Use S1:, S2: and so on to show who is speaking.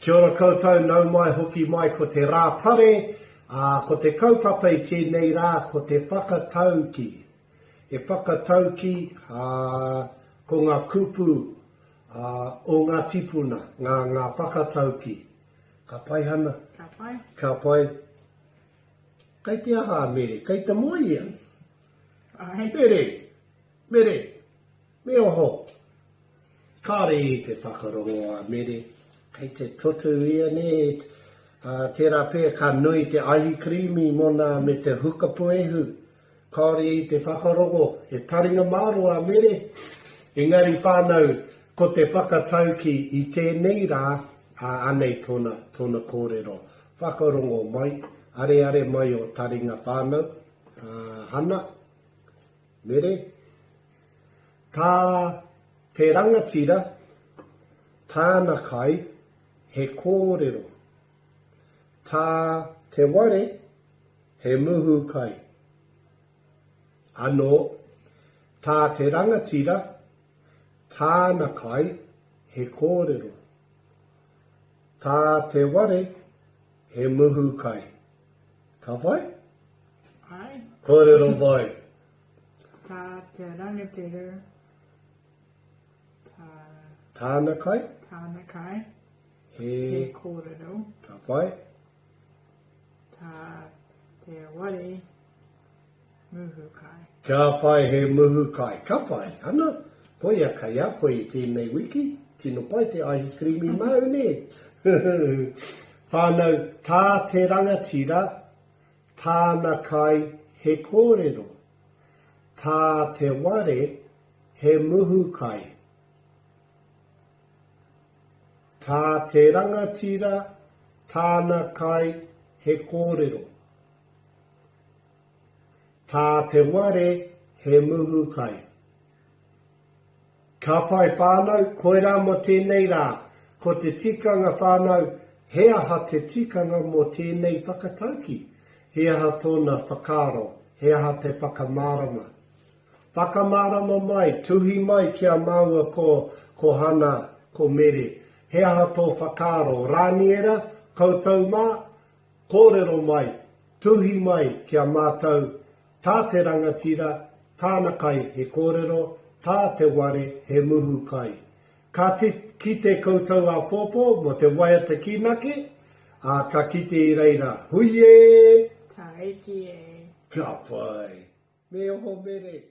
S1: Kia ora koutou, nau mai hoki mai ko te rā pare, ā, ko te kaupapa i tēnei rā ko te whakatauki. He whakatauki, ā, ko ngā kupu, ā, o ngā tipuna, ngā, ngā whakatauki. Ka pai Hana?
S2: Ka pai.
S1: Ka pai. Kei te aha a Mere? Kei te moe ia?
S2: Ai.
S1: Mere! Mere! Me oho! Kāore i te whakarongo a Mere. Kei te totu ia nē, ā, tērā pea ka nui te aihikirīmi mōna me te huka puehu. Kāore i te whakarongo, he taringa mārō a Mere. Engari whānau, ko te whakataukī i tēnei rā, ā, anei tōna, tōna kōrero. Whakarongo mai, areare mai o taringa whānau, ā, Hana, Mere. Tā te rangatira, tāna kai, he kōrero. Tā te ware, he muhu kai. Anō, tā te rangatira, tāna kai, he kōrero. Tā te ware, he muhu kai. Ka whai?
S2: Ai.
S1: Kōrero mai.
S2: Tā te rangatira, tā...
S1: Tāna kai?
S2: Tāna kai.
S1: He...
S2: He kōrero.
S1: Ka whai?
S2: Tā te ware muhu kai.
S1: Ka whai he muhu kai. Ka whai, ana, koia kei a koe i tēnei wiki. Tino pai te aihikirīmi māu, nē? Whānau, tā te rangatira, Tāna kai he kōrero. Tā te ware he muhu kai. Tā te rangatira tāna kai he kōrero. Tā te ware he muhu kai. Ka whai whānau, koirā mō tēnei rā. Ko te tikanga whānau, he aha te tikanga mō tēnei whakatauki? He aha tōna whakaaro? He aha te whakamārama? Whakamārama mai, tuhi mai ki a māua ko, ko Hana, ko Mere. He aha tō whakaaro? Rāniera, koutou mā, kōrero mai, tuhi mai ki a mātou Tā te rangatira, tāna kai he kōrero, tā te ware he muhu kai. Ka kite koutou āpōpō mō te waiata kīnaki, ā, ka kite i reira, Hui e!
S2: Tāiki e!
S1: Ka pai! Me oho mere!